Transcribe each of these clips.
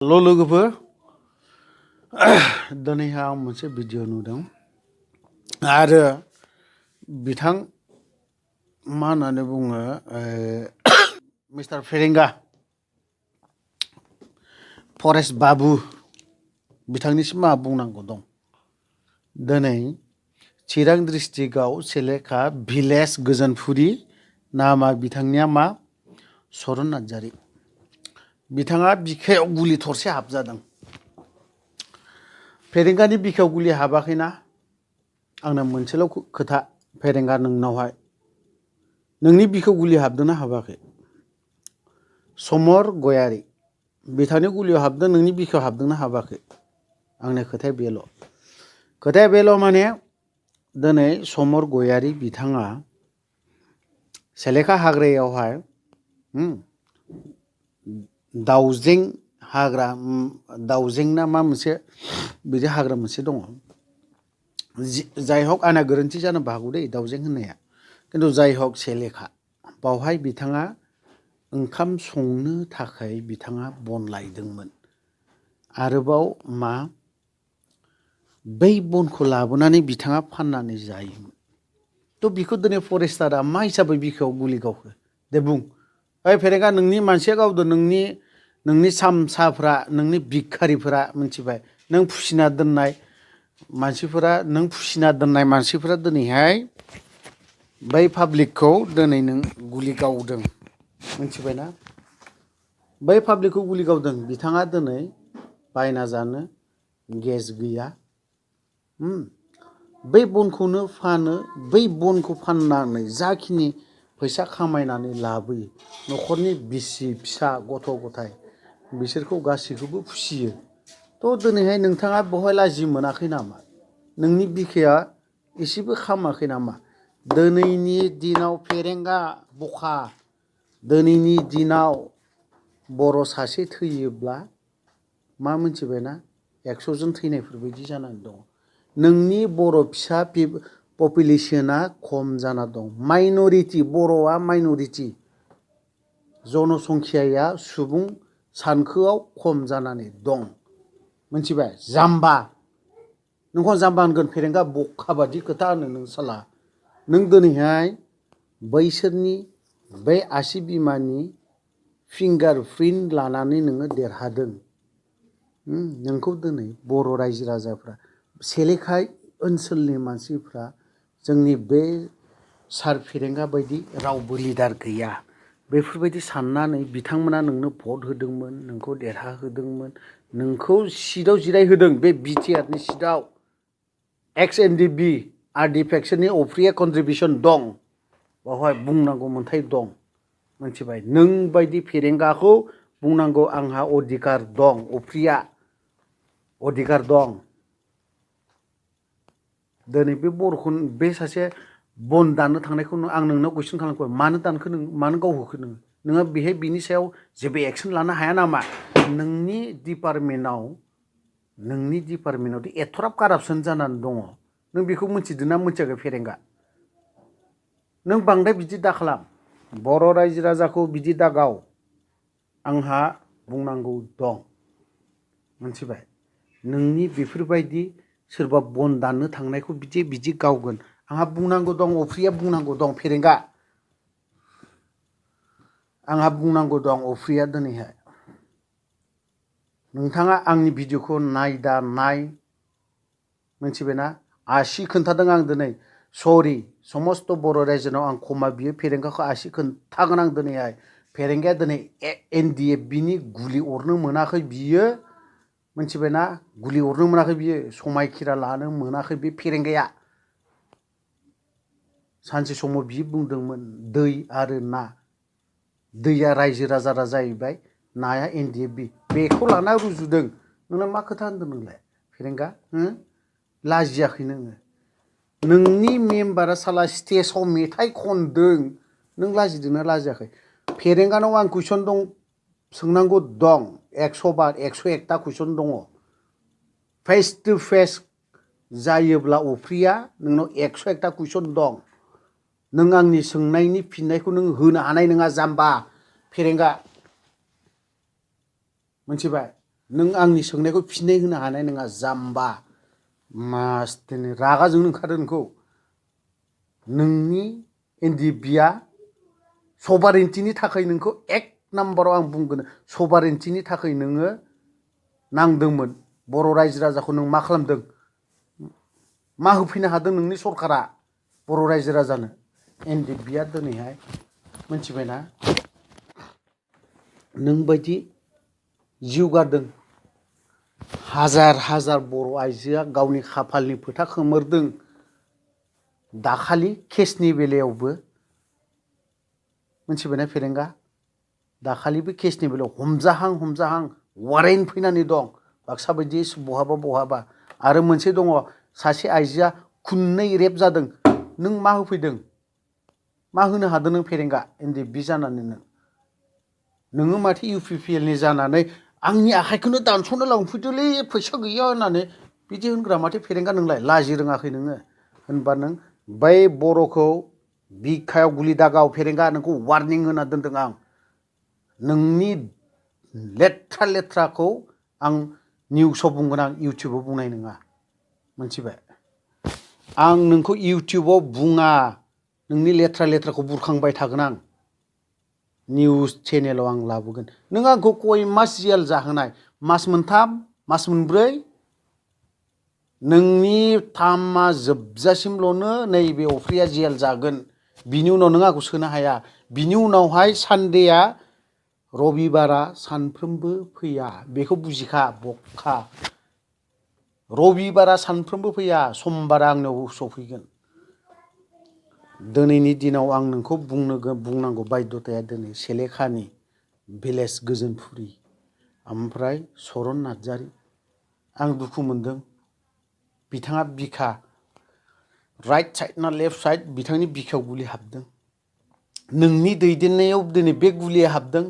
हेल' लोगोफोर दिनैहाय आं मोनसे भिडिअ नुदों आरो बिथां मा होननानै बुङो मिस्टार फेरेंगा फरेस्ट बाबु बिथांनिसिम मा बुंनांगौ दं। दिनै चिरां डिस्ट्रिक्टआव सेलेखा भिलेज गोजोनफुरि नामा बिथांनिया मा सरन नार्जारि बिथाङा बिखायाव गुलि थरसे हाबजादों। फेरेंगानि बिखायाव गुलि हाबाखैना आंना मोनसेल' खोथा फेरेंगा नोंनावहाय नोंनि बिखायाव गुलि हाबदोंना हाबाखै? समर गयारि बिथांनि गुलियाव हाबदों नोंनि बिखायाव हाबदोंना हाबाखै? आंनि खोथाया बेल' माने दिनै समर गयारि बिथाङा सेलेखा हाग्रायावहाय दाउजें हाग्रा दाउजें ना मा मोनसे बिदि हाग्रा मोनसे दङ। जाय हक आंना गोरोन्थि जानोबो हागौ दै दाउजें होननाया, खिन्थु जाय हक सेलेखा बावहाय बिथाङा ओंखाम संनो थाखाय बिथाङा बन लायदोंमोन। आरोबाव मा बै बनखौ लाबोनानै बिथाङा फाननानै जायोमोन। थ' बिखौ दिनै फरेस्टारा मा हिसाबै बिखायाव गुलि गावखो दे बुं। ओइ फेरेंगा नोंनि मानसिया गावदो नोंनि सामसाफ्रा नोंनि भिखारिफोरा मिथिबाय नों फिसिना दोननाय मानसिफोरा दिनैहाय बै पाब्लिकखौ दिनै नों गुलि गावदों मिथिबायना। बै पाब्लिकखौ गुलि गावदों बिथाङा दिनै बायना जानो गेस गैया। बै बनखौनो फानो, बै बनखौ फाननानै जाखिनि फैसा खामायनानै लाबोयो न'खरनि बिसि फिसा गथ' गथाय बिसोरखौ गासैखौबो फिसियो। थ' दिनैहाय नोंथाङा बहाय लाजि मोनाखै नामा? नोंनि बिखाया एसेबो खामाखै नामा? दिनैनि दिनाव फेरेंगा बखा दिनैनि दिनाव बर' सासे थैयोब्ला मा मिथिबायना 100 जन थैनायफोरबायदि जानानै दङ। नोंनि बर' फिसा पपुलेसना खम जाना दं। माइन'रिटि बर'आ माइन'रिटि जनसंख्याया सुबुं सानखोआव खम जानानै दं मिथिबाय। जाम्बा नोंखौ जाम्बा होनगोन फेरेंगा बखा बादि खोथा होनो नों साला। नों दिनैहाय बैसोरनि बै आसि बिमानि फिंगार प्रिन्ट लानानै नोङो देरहादों। नोंखौ दिनै बर' रायजो राजाफ्रा सेलेखा ओनसोलनि मानसिफ्रा जोंनि बे सार फेरेंगा बायदि रावबो लिडार गैया बेफोरबायदि साननानै बिथांमोना नोंनो भट होदोंमोन, नोंखौ देरहाहोदोंमोन, नोंखौ सिटआव जिरायहोदों। बे बिटिआरनि सिटआव XNDB आरडि फेक्सननि अफ्रिया कन्ट्रिबिउसन दं, बावहाय बुंनांगौ मोन्थाय दं मिथिबाय। नों बायदि फेरेंगाखौ बुंनांगौ आंहा अधिकार दं, अफ्रिया अधिकार दं। दिनै बे बर'खौ बे सासे बन दाननो थांनायखौ आं नोंनाव कुइसन खालामबाय मानो दानखो नों, मानो गावहोखो नोङो बेहाय बिनि सायाव जेबो एक्सन लानो हाया नामा? नोंनि डिपार्टमेन्टआवदि एथ'राब कारापसन जानानै दङ नों बेखौ मिथिदों ना मिथियाखै फेरेंगा? नों बांद्राय बिदि दाखालाम, बर' रायजो राजाखौ बिदि दागाव। आंहा बुंनांगौ दं मिथिबाय। नोंनि बेफोरबायदि सोरबा बन दाननो थांनायखौ बिदि गावगोन आंहा बुंनांगौ दं। अफ्रिया बुंनांगौ दं फेरेंगा, आंहा बुंनांगौ दं अफ्रिया। दिनैहाय नोंथाङा आंनि भिडिअखौ नाय मिथिबायना। आसि खोन्थादों आं दिनै सरि समस्त बर' रायजोनाव आं क्षमा बियो फेरेंगाखौ आसि खोन्थागोन आं दिनैहाय। फेरेंगाया दिनै NDFBनि गुलि अरनो मोनाखै बियो मिथिबायना। गुलि अरनो मोनाखै बियो, समायखिरा लानो मोनाखै बे फेरेंगाया। सानसे समाव बियो बुंदोंमोन दै आरो ना, दैया रायजो राजा जाहैबाय, नाया NDFB बेखौ लाना रुजुदों। नोंना मा खोथा होनदों नोंलाय फेरेंगा? लाजियाखै नोङो? नोंनि मेम्बारा साला स्टेजाव मेथाइ खनदों, नों लाजिदोंना लाजियाखै? फेरेंगानाव आं कुइसन दं, सोंनांगौ दं 100 बार 101ता कुइसन दङ। फेस टु फेस जायोब्ला अफ्रिया नोंनाव 101ता कुइसन दं। नों आंनि सोंनायनि फिननायखौ नों होनो हानाय नङा जाम्बा फेरेंगा मिथिबाय। नों आंनि सोंनायखौ फिननाय होनो हानाय नङा जाम्बा मासदिनि रागाजोंनो ओंखारो नोंखौ नोंनि एनडिएफबिआ सभारेन्टिनि थाखाय नोंखौ एक नाम्बाराव आं बुंगोन सभारेन्टिनि थाखाय नोङो नांदोंमोन बर' रायजो राजाखौ नों मा खालामदों मा होफैनो हादों नोंनि सरकारा बर' रायजो राजानो एनडिएफबिआ दिनैहाय मिथिबायना नों बायदि जिउ गारदों हाजार हाजार बर' आइजोआ गावनि खाफालनि फोथा खोमोरदों दाखालि केसनि बेलायावबो मिथिबायना फेरेंगा दाखालि बे केसनि बेलायाव हमजाहां वारेन्ट फैनानै दं बाक्सा बायदि बहाबा आरो मोनसे दङ सासे आइजोआ खुन्नै रेप जादों नों मा होफैदों मा होनो हादों नों फेरेंगा एनडिएफबि जानानै नोङो माथो इउपिपिएलनि जानानै आंनि आखाइखौनो दानस'नो लांफैदोलै फैसा गैया होननानै बिदि होनग्रा माथो फेरेंगा नोंलाय लाजि रोङाखै नोङो होनबा नों बै बर'खौ बिखायाव गुलि दागाव फेरेंगा नोंखौ वार्निं होना दोनदों आं नोंनि लेथ्राखौ आं निउसाव बुंगोन आं इउटुबाव बुंनाय नङा मिथिबाय आं नोंखौ इउटुबाव बुङा नोंनि लेथ्राखौ बुरखांबाय थागोन आं निउस चेनेलाव आं लाबोगोन नों आंखौ कय मास जेल जाहोनाय मास मोनथाम मास मोनब्रै नोंनि थामा जोबजासिमल'नो नैबे अफ्रिया जेल जागोन बिनि उनाव नों आंखौ सोनो हाया बिनि उनावहाय सानडेआ रबिबारा सानफ्रोमबो फैया बेखौ बुजिखा बखा रबिबारा सानफ्रोमबो फैया समबारा आंनाव सफैगोन दिनैनि दिनाव आं नोंखौ बुंनांगौ बायध'ताया दिनै सेलेखानि भिलेज गोजोनफुरि ओमफ्राय सरन नार्जारि आं दुखु मोनदों बिथाङा बिखा राइट साइड ना लेफ्ट साइड बिथांनि बिखायाव गुलि हाबदों नोंनि दैदेननायाव दिनै बे गुलिया हाबदों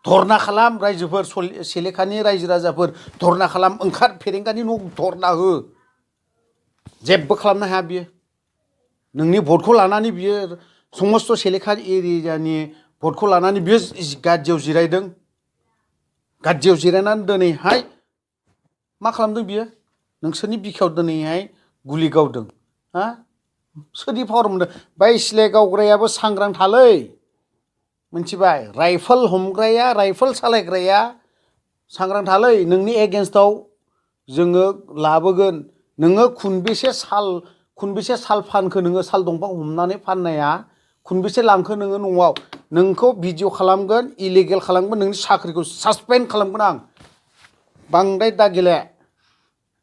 धरना खालाम रायजोफोर सेलेखानि रायजो राजाफोर धरना खालाम ओंखार फेरेंगानि न' धरना हो जेबो खालामनो हाया बियो नोंनि भटखौ लानानै बियो समस्त सेलेखा एरियानि भटखौ लानानै बियो गादियाव जिरायदों गादियाव जिरायनानै दिनैहाय मा खालामदों बियो नोंसोरनि बिखायाव दिनैहाय गुलि गावदों हा सोरनि पावार मोनदों बै सिलाइ गावग्रायाबो सांग्रां थालै मिथिबाय राइफल हमग्राया राइफल सालायग्राया सांग्रां थालै नोंनि एगेन्स्टआव जोङो लाबोगोन नोङो खुनबेसे साल फानखो नोङो साल दंफां हमनानै फाननाया खुनबेसे लांखो नोङो न'आव नोंखौ भिडिअ खालामगोन इलिगेल खालामगोन नोंनि साख्रिखौ सासपेन्ड खालामगोन आं बांद्राय दा गेले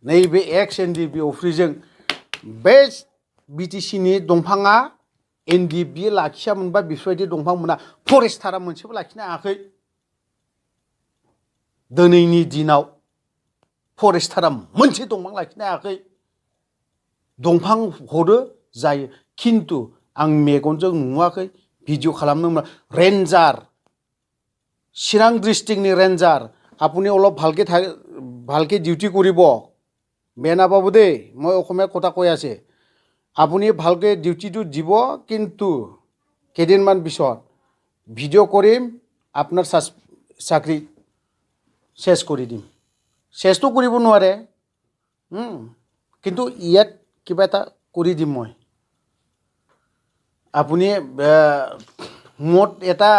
नैबे एक्स एनडिएफबि अफ्रिजों बे बिटिसिनि दंफाङा एनडिएफबि लाखियामोनबा बेफोरबायदि दंफां मोना फरेस्टारा मोनसेबो लाखिनो हायाखै दिनैनि दिनाव फरेस्टारा मोनसे दंफां लाखिनो हायाखै दंफां हरो जायो खिन्थु आं मेगनजों नुवाखै भिडिअ खालामनो मोना रेन्जार चिरां डिस्ट्रिक्टनि रेन्जार আপুনি অলপ ভালকে ডিউটি কৰিব বেয়া নাপাব দেই মই অসমীয়া কথা কৈ আছে আপুনি ভালকে ডিউটিটো দিব কিন্তু কেইদিনমান পিছত ভিডিঅ' কৰিম আপোনাৰ চাকৰি শেষ কৰি দিম শেষটো কৰিব নোৱাৰে কিন্তু ইয়াত কিবা এটা কৰি দিম মই আপুনি মোট এটা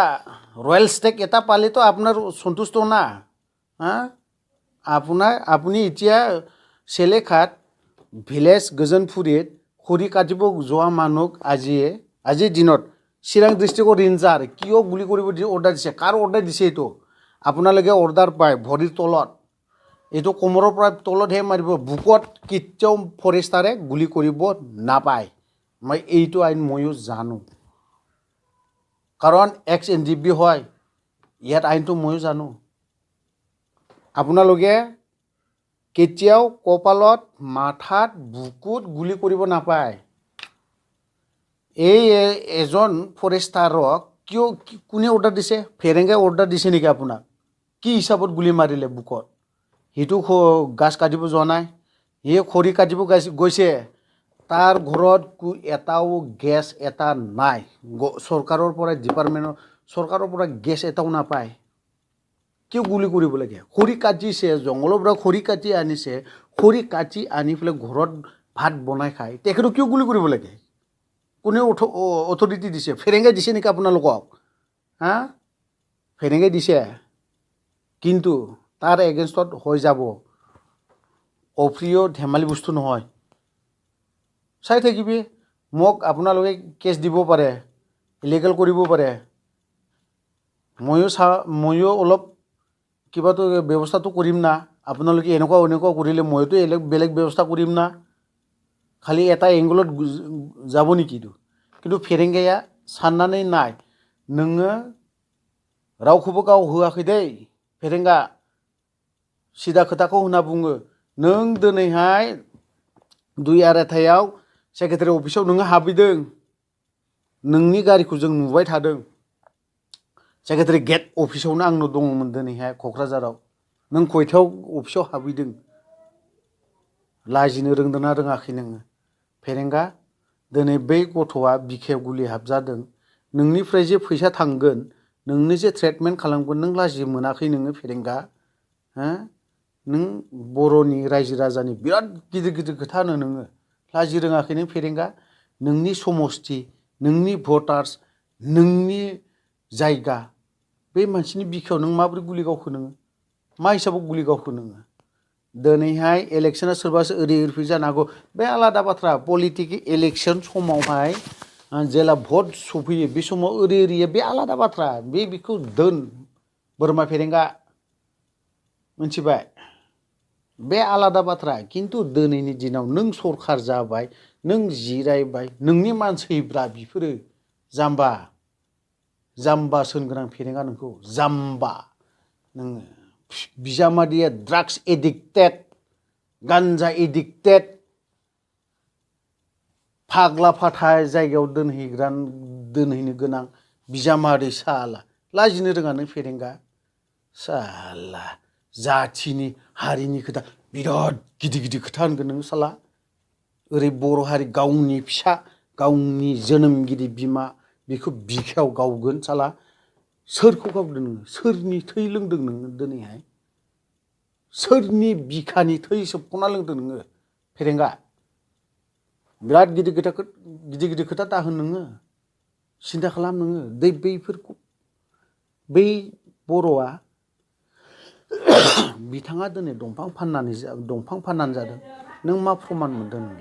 ৰয়েল ষ্টেক এটা পালেতো আপোনাৰ সন্তুষ্ট না আপুনি এতিয়া सेलेखात ভিলেজ गोजोनफुरित खरि काटिब जोआ मानुक আজিৰ দিনত চিৰাং ডিষ্ট্ৰিক্টৰ ৰেঞ্জাৰ কিয় গুলি কৰিব অৰ্ডাৰ দিছে কাৰ অৰ্ডাৰ দিছে এইটো আপোনালোকে অৰ্ডাৰ পায় ভৰিৰ তলত এইটো কোমৰৰ পৰা তলতহে মাৰিব বুকত কেতিয়াও ফৰেষ্টাৰে গুলি কৰিব নাপায় মই এইটো আইন ময়ো জানো কাৰণ এক্স এনডিএফবি হয় ইয়াত আইনটো ময়ো জানো আপোনালোকে কেতিয়াও কপালত মাথাত বুকুত গুলি কৰিব নাপায় এই এজন ফৰেষ্টাৰক কিয় কোনে অৰ্ডাৰ দিছে ফেৰেংগাই অৰ্ডাৰ দিছে নেকি আপোনাক কি হিচাপত গুলি মাৰিলে বুকত হিটো গাছ কাটিব যোৱা নাই হে খৰি কাটিব গৈছে তাৰ ঘৰত এটাও গেছ এটা নাই চৰকাৰৰ পৰা ডিপাৰ্টমেণ্টৰ চৰকাৰৰ পৰা গেছ এটাও নাপায় কিয় গুলি কৰিব লাগে খৰি কাটিছে জংঘলৰ পৰা খৰি কাটি আনিছে খৰি কাটি আনি পেলাই ঘৰত ভাত বনাই খায় তেখেতক কিয় গুলি কৰিব লাগে কোনে অথৰিটি দিছে ফেৰেংগাই দিছে নেকি আপোনালোকক হা ফেৰেংগাই দিছে কিন্তু তাৰ এগেইনষ্টত হৈ যাব অপ্ৰিয় ধেমালি বস্তু নহয় চাই থাকিবি মোক আপোনালোকে কেছ দিব পাৰে ইলিগেল কৰিব পাৰে ময়ো অলপ কিবাটো ব্যৱস্থাটো কৰিম না আপোনালোকে এনেকুৱা কৰিলে ময়োতো বেলেগ ব্যৱস্থা কৰিম না খালি এটা এংগলত যাব নেকিটো কিন্তু ফেৰেংগায়া সানनानै নাই नोङो रावखौबो गाव होआखै दै फेरेंगा सिदा खोथाखौ होना बुङो नों दिनैहाय 2:30 सेक्रेटारि अफिसाव नोङो हाबैदों नोंनि गारिखौ जों नुबाय थादों सेक्रेटारि गेट अफिसावनो आंनो दङमोन दिनैहाय क'क्राझाराव नों खयथायाव अफिसाव हाबैदों लाजिनो रोंदोंना रोङाखै नोङो फेरेंगा दिनै बै गथ'आ बिखायाव गुलि हाबजादों नोंनिफ्राय जे फैसा थांगोन नोंनो जे ट्रिटमेन्ट खालामगोन नों लाजि मोनाखै नोङो फेरेंगा हो नों बर'नि रायजो राजानि बिराद गिदिर खोथा होनो नोङो लाजि रोङाखै नों फेरेंगा नोंनि समस्ति नोंनि भटार्स नोंनि जायगा बे मानसिनि बिखायाव नों माबोरै गुलि गावखो नोङो मा हिसाबाव गुलि गावखो नोङो दिनैहाय इलेक्शना सोरबासो ओरै जानो हागौ बे आलादा बाथ्रा पलिटिक इलेक्शन समावहाय जेला भट सफैयो बे समाव ओरै बे आलादा बाथ्रा बेखौ दोन बोरमा फेरेंगा मिथिबाय बे आलादा बाथ्रा किन्तु दिनैनि दिनाव नों सरखार जाबाय नों जिरायबाय नोंनि मानसिब्रा बिफोरो जाम्बा जाम्बा सोनगोनां फेरेंगा नोंखौ जाम्बा नोङो बिजामादैया ड्राग्स एडिक्टेड गान्जा एडिक्टेड फाग्ला फाथा जायगायाव दोनहैनो गोनां बिजामादै साला लाजिनो रोङा नों फेरेंगा साला जाथिनि हारिनि खोथा बिराद गिदिर खोथा होनगोन नों साला ओरै बर' हारि गावनि फिसा गावनि जोनोमगिरि बिमा बेखौ बिखायाव गावगोन साला सोरखौ गावदों नोङो सोरनि थै लोंदों नोङो दिनैहाय सोरनि बिखानि थै सोबख'ना लोंदों नोङो फेरेंगा बिराद गिदिर खोथा दाहोन नोङो सिन्था खालाम नोङो बैफोरखौ बै बर'आ बिथाङा दिनै दंफां फाननानै जादों नों मा प्रमान मोनदों नों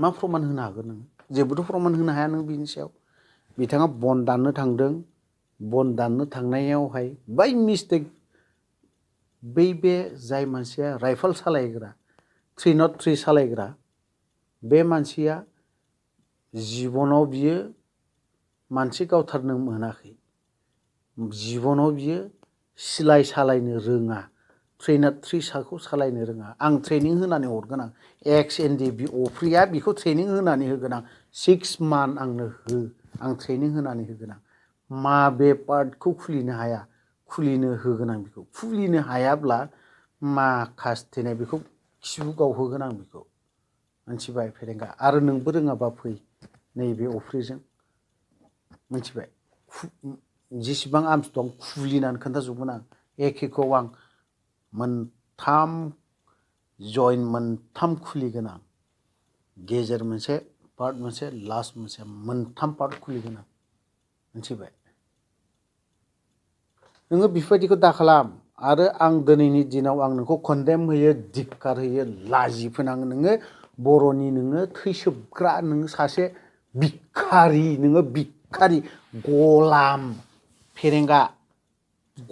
मा प्रमान होनो हागोन नों जेबोथ' प्रमान होनो हाया नों बिनि सायाव बिथाङा बन दाननो थांदों बन दाननो थांनायावहाय बाय मिस्टेक बे जाय मानसिया राइफल सालायग्रा 303 सालायग्रा बे मानसिया जिबनाव बियो मानसि गावथारनो मोनाखै जिबनाव बियो सिलाय सालायनो रोङा 303 साखौ सालायनो रोङा आं ट्रेनिं होनानै हरगोन आं XNDB अफ्रिया बिखौ ट्रेनिं होनानै होगोन आं 6 मान्थ आंनो हो आं ट्रेनिं होनानै होगोन आं माबे पार्टखौ खुलिनो हाया खुलिनो होगोन आं बेखौ खुलिनो हायाब्ला मा खास्थिनाय बेखौ खिबु गावहोगोन आं बेखौ मिथिबाय फेरेंगा आरो नोंबो रोङाबा फै नैबे अफ्रिजों मिथिबाय जेसेबां आर्म्स दं खुलिनानै खोन्थाजोबगोन आं एखेखौ आं मोनथाम जइन मोनथाम खुलिगोन आं गेजेर मोनसे पार्ट मोनसे लास्ट मोनसे मोनथाम पार्ट खुलिगोन आं मिथिबाय नोङो बेफोरबायदिखौ दा खालाम आरो आं दिनैनि दिनाव आं नोंखौ कन्डेम होयो धिक्कार होयो लाजि फोनाङो नोङो बर'नि नोङो थैसोबग्रा नोङो सासे भिखारि नोङो भिखारि गलाम फेरेंगा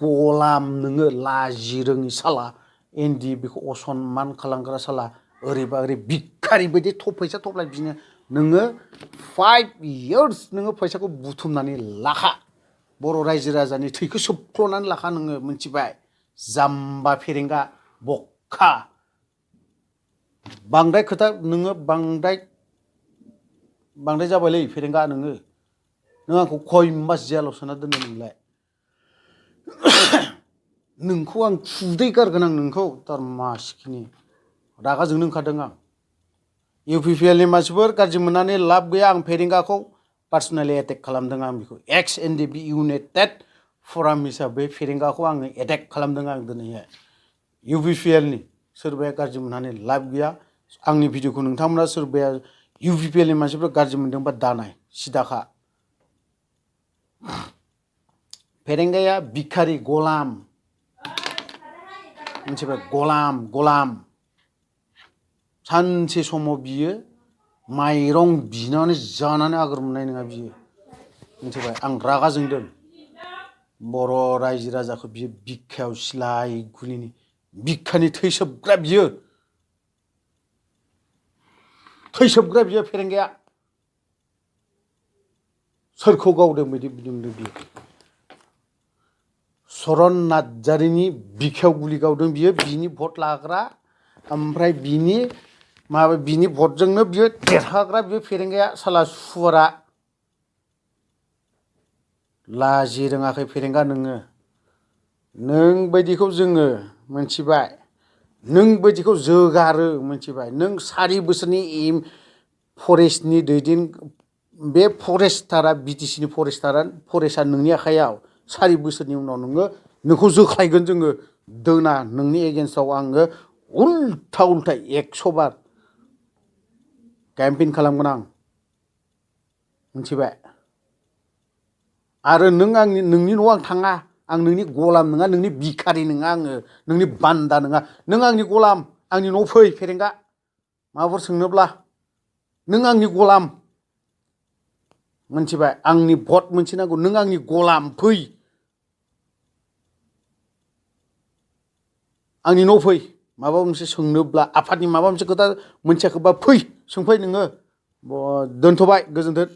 गलाम नोङो लाजि रोङि साला एनडि बेखौ असनमान खालामग्रा साला ओरैबा ओरै भिखारि बायदि फैसा थफ्लाय बिनो नोङो 5 years नोङो फैसाखौ बुथुमनानै लाखा बर' रायजो राजानि थैखौ सोबख्ल'नानै लाखा नोङो मिथिबाय जाम्बा फेरेंगा बक्का बांद्राय खोथा नोङो बांद्राय जाबायलै फेरेंगा नोङो नों आंखौ खय मास जेलाव सोना दोननो नोंलाय नोंखौ आं खुदै गारगोन आं नोंखौ तार मासिखिनि रागा जोंनो ओंखारदों आं इउपिपिएलनि मानसिफोर गाज्रि मोननानै लाब गैया आं फेरेंगाखौ पार्सनेलि एटेक खालामदों आं बेखौ XNDB इउनाइटेड फराम हिसाबै फेरेंगाखौ आङो एटेक खालामदों आं दिनैहाय UPPL नि सोरबाया गाज्रि मोननानै लाब गैया आंनि भिडिअखौ नोंथांमोना सोरबाया UPPL नि मानसिफ्रा गाज्रि मोनदोंबा दानाय सिदाखा फेरेंगाया भिखारि गलाम मोनथिबाय गलाम सानसे समाव बियो माइरं बिनानै जानानै आगोर मोननाय नङा बियो मोनथिबाय आं रागा जोंदों बर' रायजो राजाखौ बियो बिखायाव सिलाय गुलिनि बिखानि थैसोबग्रा बियो फेरेंगाया सोरखौ गावदों बिदि बुंदों बियो सरन नार्जारिनि बिखायाव गुलि गावदों बियो बिनि भट लाग्रा ओमफ्राय बिनि भटजोंनो बियो देरहाग्रा बियो फेरेंगाया साला सुवारा लाजि रोङाखै फेरेंगा नोङो नों बायदिखौ जोङो मोनथिबाय नों बायदिखौ जोगारो मोनथिबाय नों 4 बोसोरनि फरेस्टनि बे फरेस्टारा BTC नि फरेस्टआ नोंनि आखायाव 4 बोसोरनि उनाव नोंखौ जोख्लायगोन जोङो दोना नोंनि एगेन्स्टआव आङो उल्था 100 बार केम्पेइन खालामगोन आं मोनथिबाय आरो नोंनि न'आव आं थाङा आं नोंनि गलाम नङा नोंनि भिखारि नङा आङो नोंनि बान्दा नङा नों आंनि गलाम आंनि न'आव फै फेरेंगा माबाफोर सोंनोब्ला नों आंनि गलाम मोनथिबाय आंनि भट मोनसे नांगौ नों आंनि गलाम फै आंनि न' फै माबा मोनसे सोंनोब्ला आफादनि माबा मोनसे खोथा मोनथियाखैबा फै सोंफै नोङो दोनथ'बाय गोजोन्थों